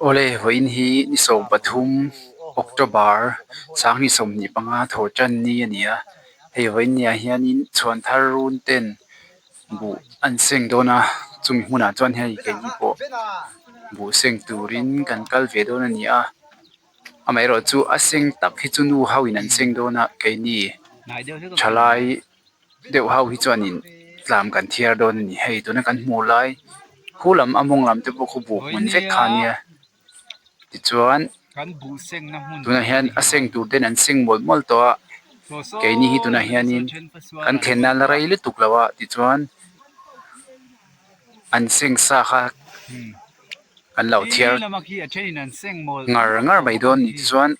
Awle vawiin hi ni 13 October 2025 thaw tan ni a ni a hei vawiin ni ah hianin chhuan thar run ten buh an seng dawn a chumi hmunah chuan hei keini pawh buh seng turin kan kal ve dawn a ni a amaherawh chu a seng tak hi chu nu ho in an seng dawn a keini thalai deuh ho hi chuanin tlam kan thiar dawn a ni hei tuna kan hmuh lai khu lam a mawng lam te pawh khu buh hmun vek kha a nia tichuan tunah hian a seng tur ten an seng mawlh mawlh tawh a keini hi tunah hianin kan thlen na la rei lutuk lo a tichuan an seng sa kha an lo thiar ngar ngar mai dawn a ni tichuan.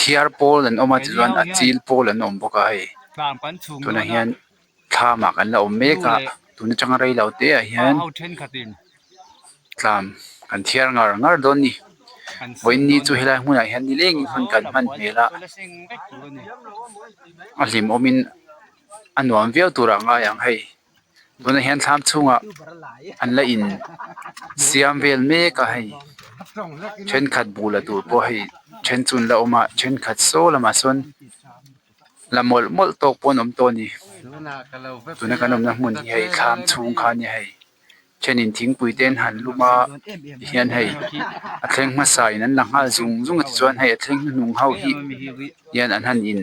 Thiar pawl an awm a tichuan a chil pawl an awm bawk a hei tunah hian thlam ah kan la awm mek a tun atanga rei lo te ah hian tlam kan thiar ngar ngar dawn a ni vawiin ni chu helai hmunah hian nilengin hun kan hman hmel a a hlimawm in a nuam viau turah a ngai ang hei. Tunah hian thlam chhungah an la in siam vel mek a hei thenkhat buh la tur pawh hei then chu an la awm a thenkhat saw lamah sawn la mawlh mawlh tawk pawh an awm tawh a ni tuna kan awmna hmun hi hei thlam chhung kha a nia hei thenin thingpui te an han lum a tihian hei a thleng hmasa in an la nghal zung zung a tichuan hei a thleng hnuhnung ho hi hian an han in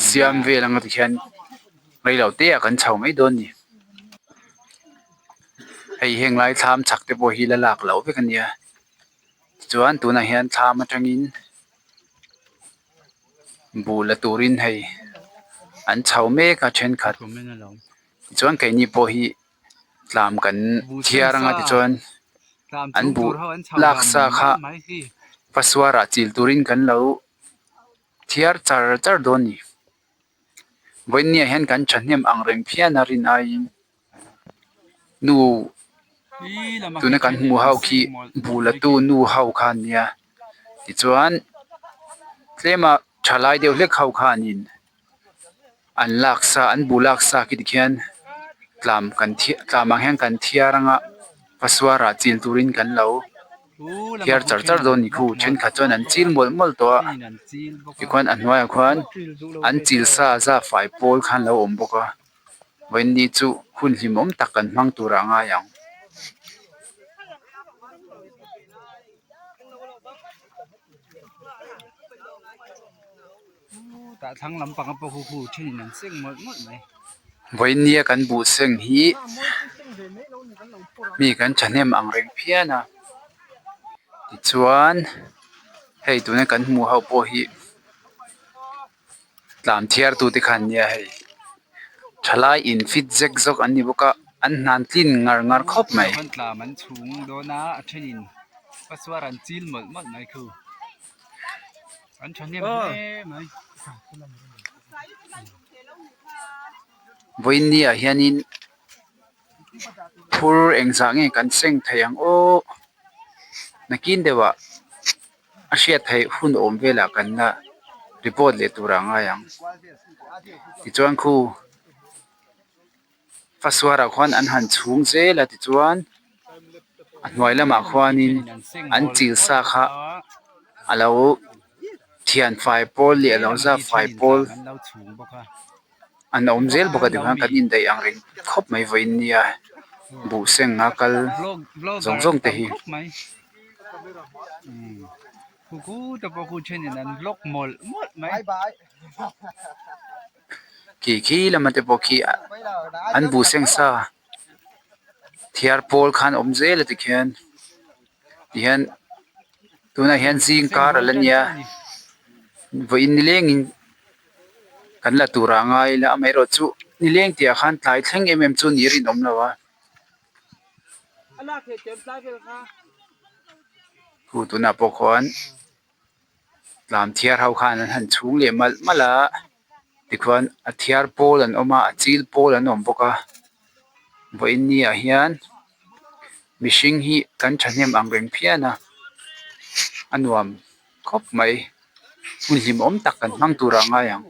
siam vel ang a tikhian. Rei lo te ah kan chho mai dawn a ni. Hei heng lai thlam chhak te pawh hi la lak loh vek a nia tichuan tunah hian thlam atangin buh la turin hei an chho mek a thenkhat tichuan keini pawh hi tlam kan thiar anga tichuan an buh lak sa kha pasuarah chil turin kan lo thiar char char dawn a ni. Vawinia hian kan thahnem ang reng phian a rin aiin nu tuna kan hmuh ho khi buh la tu nu ho kha an nia tichuan tlema thalai deuh hlek ho khanin an lak sa an buh lak sa khi tikhian tlam kan tlam ang hian kan thiar anga pasuarah chil turin kan lo. Thiar char char dawn ni khu thenkhat chuan an chil mawlh mawlh tawh a tikhuan a hnuaiah khuan an chil sa za fai pawl khan a lo awm bawk a vawiin chu hun hlimawm tak kan hmang turah a ngai ang. Tah thlang lampang a pawh khu khu thenin an seng mawlh mawlh mai. Vawiin nia kan buh seng hi mi kan thahnem ang reng phian a tichuan hei tuna kan hmuh ho pawh hi tlan thiar tute kha an nia hei thalai in fit zek zawk an ni bawk a an hnan tlin ngar ngar khawp mai. Tlam an chhung dawn a a thenin pasuar an chil mawlh mawlh mai khu. An thahnem hle mai. Vawiin ni ah hianin phur engzah nge kan seng thei ang aw nakin deuh ah a hriat theih hun awm velah kan la report leh tur ah a ngai ang tichuan khu Fasuarah khuan an han chhung zel a tichuan a hnuai lamah khuanin an chil sa kha a lo thian fai pawl leh a lo zap fai pawl an awm zel bawk a tikhan kan indaih ang reng khawp mai vawiin nia buh seng a kal zawng zawng te hi. Khi khi lama te pawh khi an buh seng sa thiar pawl khan a awm zel a tikhian tihian tunah hian zing kar a la nia vawiin nilengin kan la tur ah a ngai ila amaherawhchu nileng tih ah khan tlai thleng em em chu ni rinawm lo a. Khu tunah pawh khuan. Tlam thiar ho khan an han chhung leh malh malh a tikhuan a thiar pawl an awm a a chil pawl an awm bawk a vawiin ni ah hian mihring hi kan thahnem ang reng phian a a nuam khawp mai hun hlimawm tak kan hmang tur ah a ngai ang.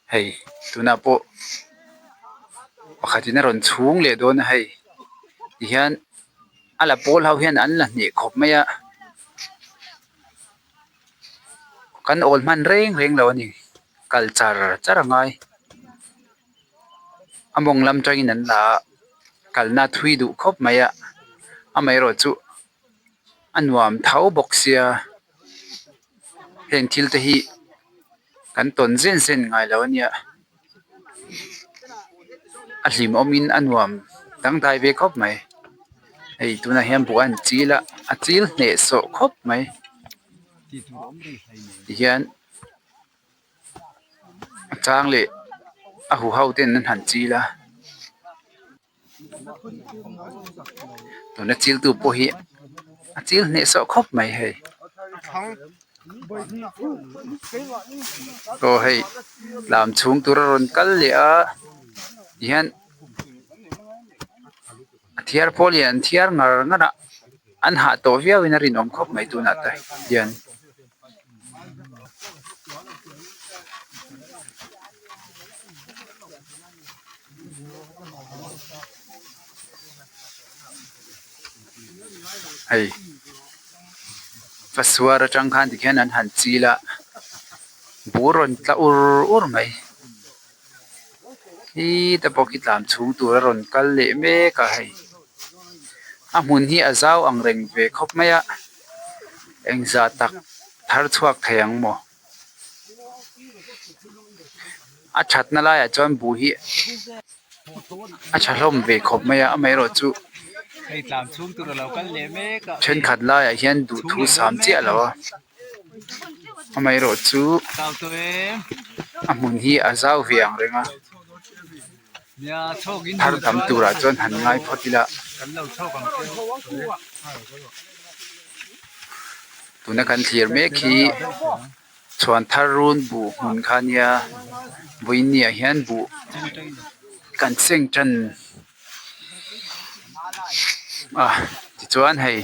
Hei tunah pawh pakhatin a rawn chhung leh dawn a hei tihian a la pawl ho hian an la hneh khawp mai a kan awl hman reng reng lo a ni kal char char a ngai a mawng lam tangin an la a kalna thui duh khawp mai a amaherawhchu a nuam tho bawk sia heng thil te hi kan tawn zen zen ngai lo a nia a hlimawm in a nuam dangdai ve khawp mai hei tunah hian buh a an chil a a chil hneh sawh khawp mai tihian a chang leh a huho ten an han chil a. Tuna chil tu pawh hi a chil hneh sawh khawp mai hei aw hei tlam chhung tur a rawn kal leh a tihian a thiar pawh lian an thiar ngar ngar a an hah tawh viau in a rinawm khawp mai tunah te hian. Hei pasuar atang khan tikhian an han chil a bur rawn tla ur ur mai khita pawh khi tlan chhung tur a rawn kal leh mek a hei a hmun hi a zau ang reng ve khawp mai a engzah tak thar chhuak thei ang maw. A thatna laiah chuan buh hi a tha hlawm ve khawp mai a amaherawhchu thenkhat laiah hian duhthu sam chiah lo a amaherawhchu a hmun hi a zau ve ang reng a thar tam turah chuan han ngai phawt ila. Tuna kan thlir mek hi chhuan thar run buh hmun kha a nia vawiin ah hian buh kan seng tan a tichuan hei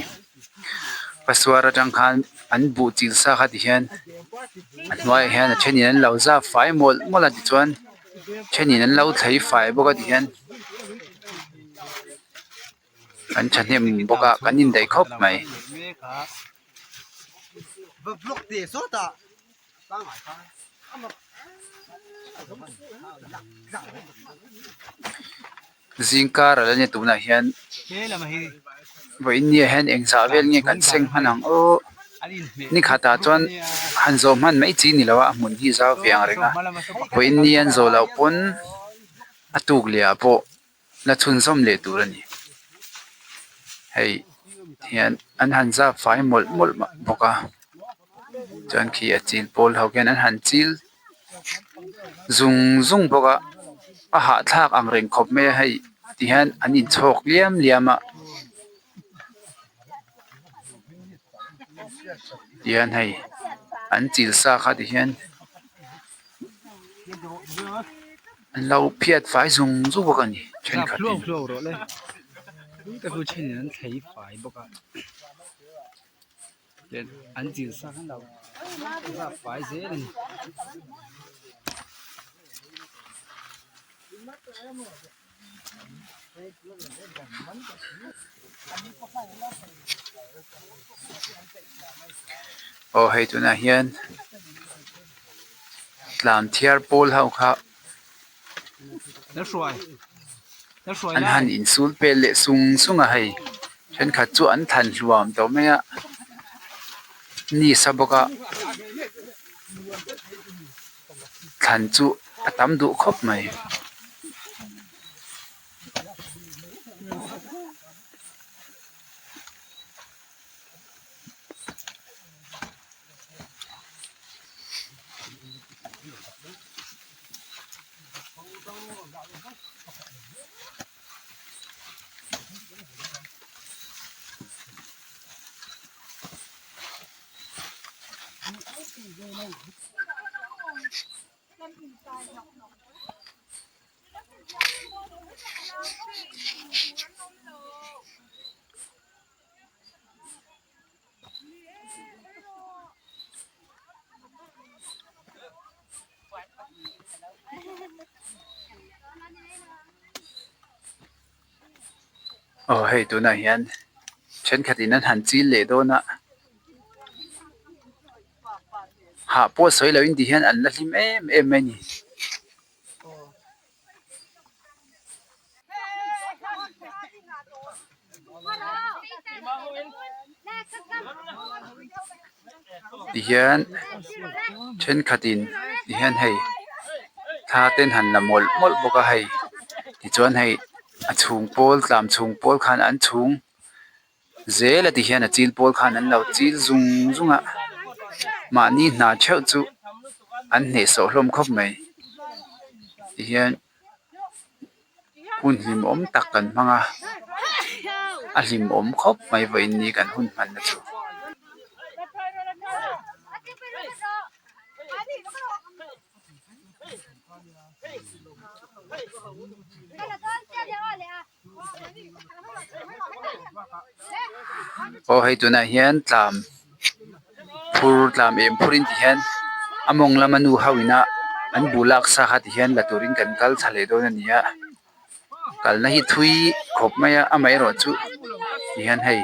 pasuar atang khan an buh chil sa kha ti hian a hnuaiah hian a thenin an lo zap fai mawlh mawlh a tichuan thenin an lo thlei fai bawk a ti hian. Kan thahnem bawk a kan indaih khawp mai. Zingkar a la nia tunah hian vawiin ni ah hian engzah vel nge kan seng hman ang aw nikhatah chuan han zawh hman mai chi ni lo a a hmun hi zau ve ang reng a vawiin ni an zawh loh pawn a tuk leh ah pawh. La chhunzawm leh tur a ni. Hei hian an han zap fai mawlh mawlh bawk a chuan khi a chil pawl ho khian an han chil zung zung bawk a a hahthlak ang reng khawp mai a hei ti hian an inchhawk liam liam a tihian hei an chil sa kha ti hian. An lo phiat fai zung zung bawk a ni thenkhat in. Aw hei tunah hian tlan thiar pawl ho kha an han insul pel leh sung sung a hei thenkhat chu an thlan hluam tawh mai a ni sa bawk a thlan chu a tam duh khawp mai. Aw hei tunah hian thenkhatin an han chil leh dawn a hah pawh sawi loh in ti hian an la hlim em em mai a ni. Tihian thenkhatin tihian hei thla te an han la mawlh mawlh bawk a hei tichuan hei a chhung pawl tlam chhung pawl khan an chhung zel a tihian a chil pawl khan an lo chil zung zung a mahni hna theuh chu an hnehsawh hlawm khawp mai tihian. Hun hlimawm tak kan hmang a, a hlimawm khawp mai vawiin ni kan hun hmanna chu. Aw hei tunah hian tlam phur tlam em phur in ti hian a mawng lama nu ho ina an buh lak sa kha ti hian la turin kan kal thla leh dawn a ni a kalna hi thui khawp mai a amaherawhchu ti hian hei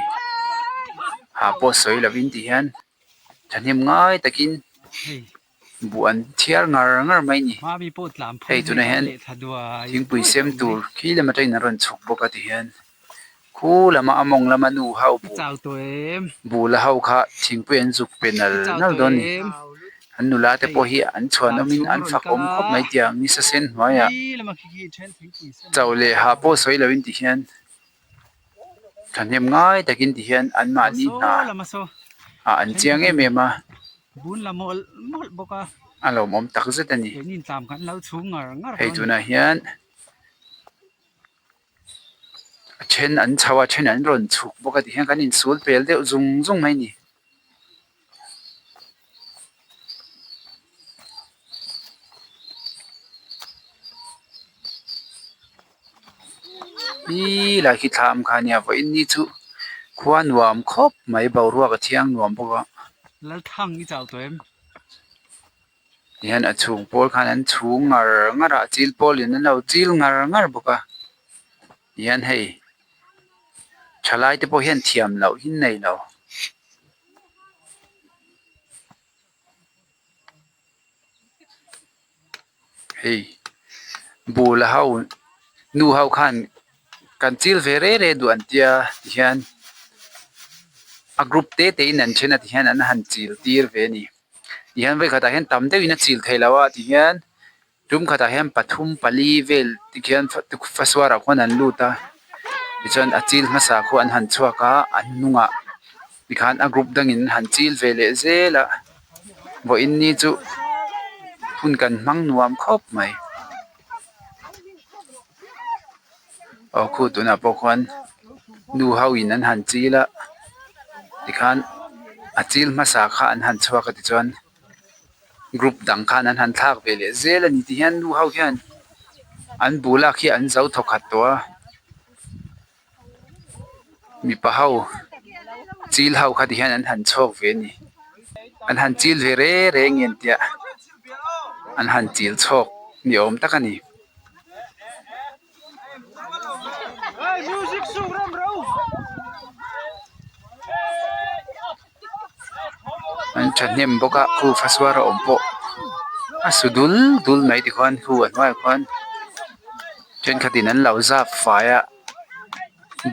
ha pawh sawi lovin ti hian thahnem ngai takin. Buh an thiar ngar ngar mai a ni. Hei tunah hian thingpui sem tur khi lam atangin an rawn chhuk bawk a ti hian khu lama a mawng lama nu ho buh buh la ho kha thingpui an zuk pe nal nal dawn a ni. An nula te pawh hi an chhuanawmin an fak awm khawp mai tiang nisa sen hnuaiah chauh leh hah pawh sawi loin ti hian. Thahnem ngai takin ti hian anmahni hna ah an chiang em em a, a lawmawm tak zet a ni. Hei tunah hian a then an chho a, a then an rawn chhuk bawk a ti hian kan insul pel deuh zung zung mai a ni. Ih lai khi thla am kha ania vawiin ni chu khua nuam khawp mai boruak a thiang nuam bawk a. Lalthang i chau tawh em? Tihian a chhung pawl khan an chhung ngar ngar a a chil pawl in an lo chil ngar ngar bawk a tihian hei thalai te pawh hian thiam loh hi an nei lo. Hei buh la ho nu ho khan kan chil ve rei rei duh an tia tihian a group te te in an then a tihian an han chil tir ve a ni tihian vawikhatah hian tam deuhin a chil theih loh a tihian Tum khatah hian pathum pali vel tikhian fasuarah khuan an lut a tichuan a chil hmasa khu an han chhuak a a hnungah tikhan a group dangin an han chil ve leh zel a vawiin ni chu hun kan hmang nuam khawp mai aw khu tunah pawh khuan nu ho in an han chil a tikhan a chil hmasa kha an han chhuak a tichuan. Group dang khan an han thlak ve leh zel a ni tih hian nu ho hian an buh lak hi an zo thawkhat tawh a mipa ho chil ho kha ti hian an han chhawk ve a ni an han chil ve reng reng nge an tia an han chil chhawk ni awm tak a ni. An thahnem bawk a khu fasuar a awm pawh a su dul dul mai tikhuan khu a hnuaiah khuan thenkhatin an lo zap fai a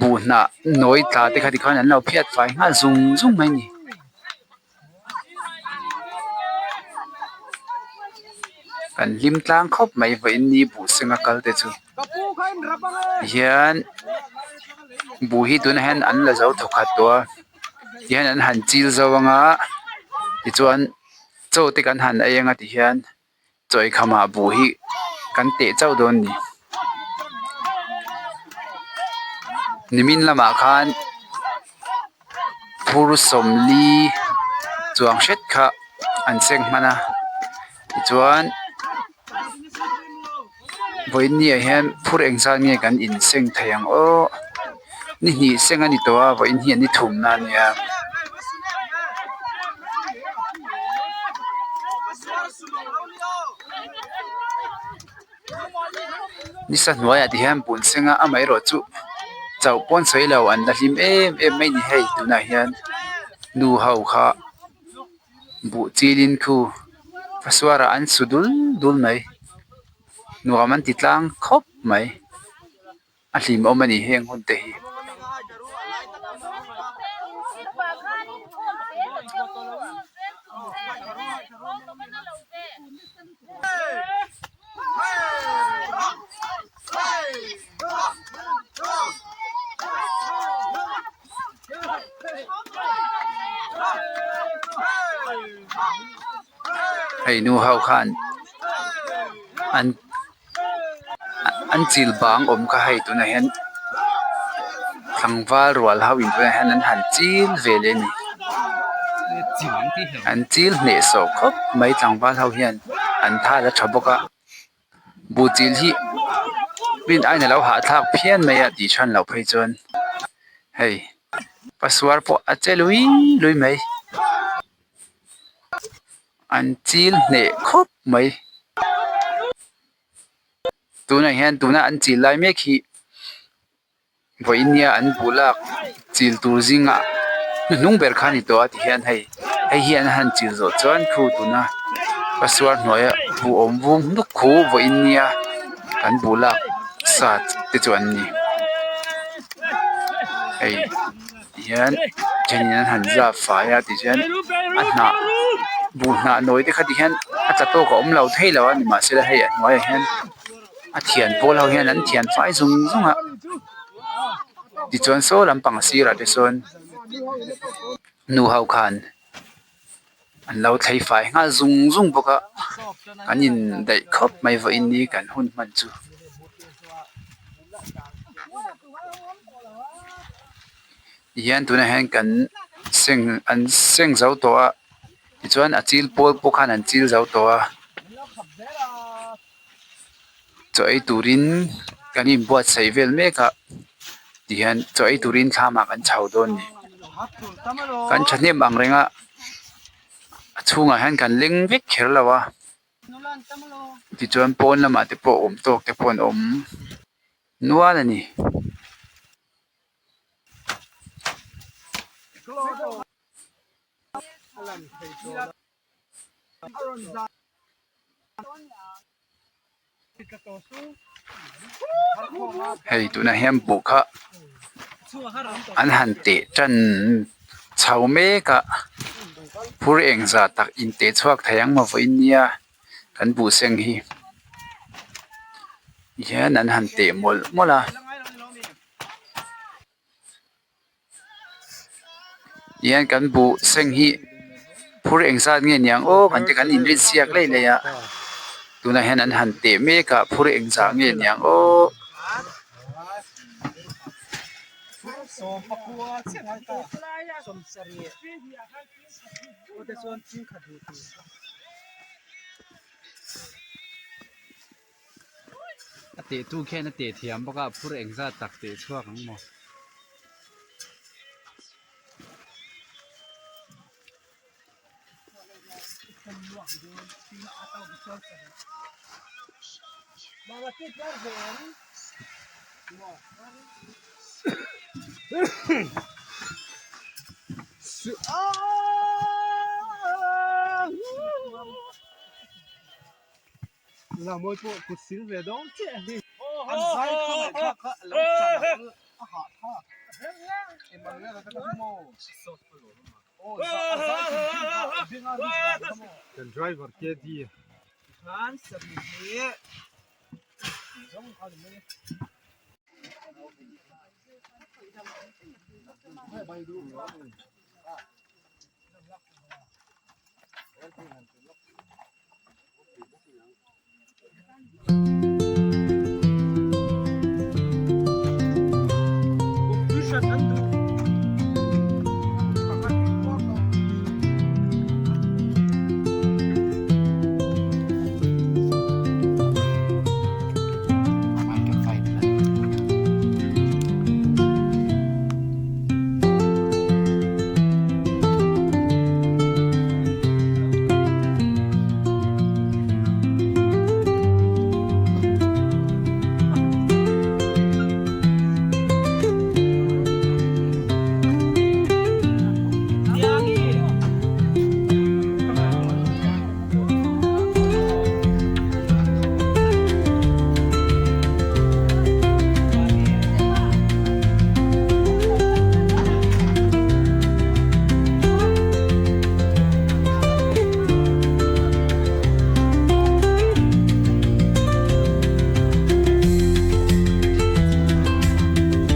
buh hnah nawi tla te kha tikhuan an lo phiat fai nghal zung zung mai a ni. Kan hlim tlang khawp mai vawiin ni buh senga kal te chu tihian buh hi tunah hian an la zo thawkhat tawh a tihian an han chil zo anga tichuan chaw te kan han ei anga tihian. Chaw eikham ah buh hi kan teh chauh dawn a ni. Nimin lamah khan phur sawmli chuang hret kha an seng hman a tichuan vawiin ni ah hian phur eng zat nge kan inseng thei ang aw ni hnih seng a ni tawh a vawiin hi an ni thumna a nia. Nisa hnuaiah ti hian bun seng a amaherawhchu. Chauh pawn sawi lo an la hlim em em mai ni hei tunah hian nu ho kha buh chilin khu pasuar ah an su dul dul mai nuam an ti tlang khawp mai a hlimawm a ni heng hun te hi. Hei nu ho khan an an chil bang awm kha hei tunah hian tlangval rual ho in tunah hian an han chil ve leh a ni an chil hneh sawh khawp mai tlangval ho hian an thal a tha bawk a. Buh chil hi rin aiin a lo hahthlak phian mai a tih chhan loh phei chuan hei pasuar pawh a che lui lui mai an chil hneh khawp mai tunah hian tuna an chil lai mek hi. Vawiin nia an buh lak chil tur zingah hnuhnung ber kha a ni tawh a ti hian hei hei hi an han chil zawh chuan khu tuna pasuar hnuaia buh awm vung hnuk khu vawiin nia an buh lak sa te chu an ni hei ti hian thenin an han zap fai a ti hian a hnah buh hnah nawi te kha ti hian a tla tawk a awm lo thei lo a nimahsela hei a hnuaiah hian. A thian pawl ho hian an thian fai zung zung a tichuan saw lampang sirah te sawn nu ho khan an lo thlei fai nghal zung zung bawk a an in daih khawp mai vawiin ni kan hun hman chu. Tihian tunah hian kan seng an seng zo tawh a tichuan a chil pawl pawh khan an chil zo tawh a. Chaw ei turin kan inbuatsaih vel mek a tihian chaw ei turin thlam ah kan chho dawn a ni kan thahnem ang reng a a chhungah hian kan leng vek kher lo a tichuan pawn lamah te pawh awm tawk te pawh an awm nual a ni. Hei tunah hian buh kha an han teh tan chho mek a phur eng zah tak in teh chhuak thei ang maw vawiin nia kan buh seng hi hian an han teh mawlh mawlh a. Tihian kan buh seng hi phur engzat nge niang aw kan ti kan inrin siak laih laih a tunah hian an han teh mek a phur engzah nge niang aw. A teh tu khian a teh thiam bawk a phur engzat tak teh chhuak ang maw.